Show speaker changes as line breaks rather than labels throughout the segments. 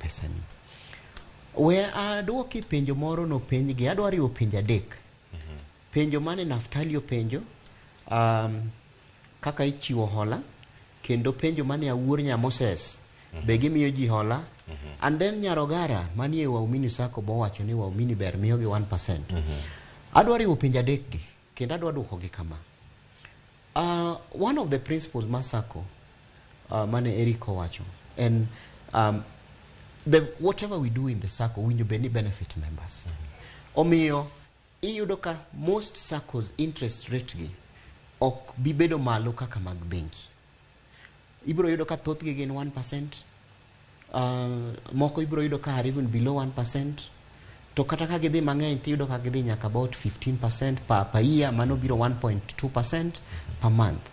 pesani. We aduoki penjo moro nopenjgi, adwa riwo penjo adek. Penjo mane Naftali openjo, kaka ichiwo hola, kendo penjo mane Awuor nya Moses, be gimiyo ji hola, and then Nyarogara manie Waumini Sacco bowacho ni Waumini ber miyogi 1%. Adwa riwo penjo adek gi, kendo adwa duokogi kama. One of the principles mar Sacco mane Eric owacho en whatever we do in the Sacco winjo bed ni benefit members. Omiyo iyudo ka most Saccos interest rate gi ok bi bedo malo kaka mag bengi. Ibiro yudo ka thothgi gin 1%, moko ibiro yudo ka are even below 1%, to kata ka gidhi mang'eny tiyudo ka gidhi nyaka about 15% per year, mano biro 1.2% per month.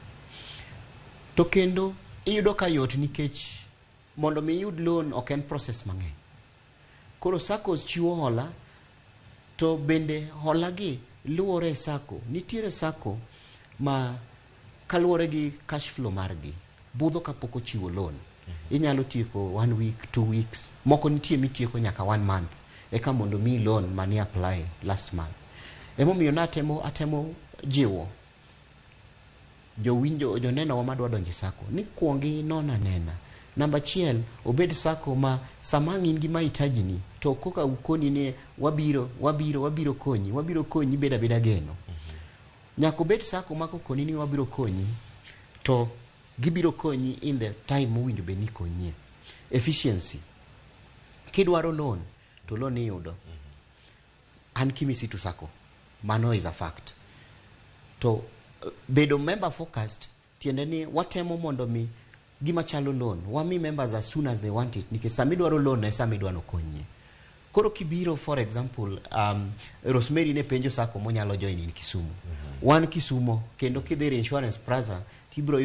To kendo iyudo ka yot nikech mondo mi iyud loan ok en process mang'eny. Koro Saccos chiwo hola, to bende hola gi luwore e Sacco. Nitiere Sacco ma kaluwore gi cash flow margi budho kapok ochiwo loan. Inyalo tieko one week, 2 weeks, moko nitie mitieko nyaka one month eka mondo mi loan mani apply last month. Emomiyo natemo atemo jiwo jowinjo, joneno wa madwa donjo e Sacco ni kuongi non anena. Namba achiel, obed Sacco ma sama ang' in gi mahitaji ni to koka ukoni ni wabiro wabiro wabiro konyi, wabiro konyi, bed abeda geno. Nyaka obed Sacco ma kokoni ni wabiro konyi to gibiro konyi in the time mowinjo bed ni konyie. Efficiency, kidwaro loan to loan iyudo. An Kimisitu Sacco, mano is a fact. To bedo member focused tiende ni watemo mondo mi gima chalo loan wami members as soon as they want it, nikech sama idwaro loan e sama idwa nokonyie. Koro kibiro, for example, Rosemary ne penjo Sacco monyalo join in Kisumu. Wan Kisumo, kendo kidhi ir Insurance Plaza tibiro yudo.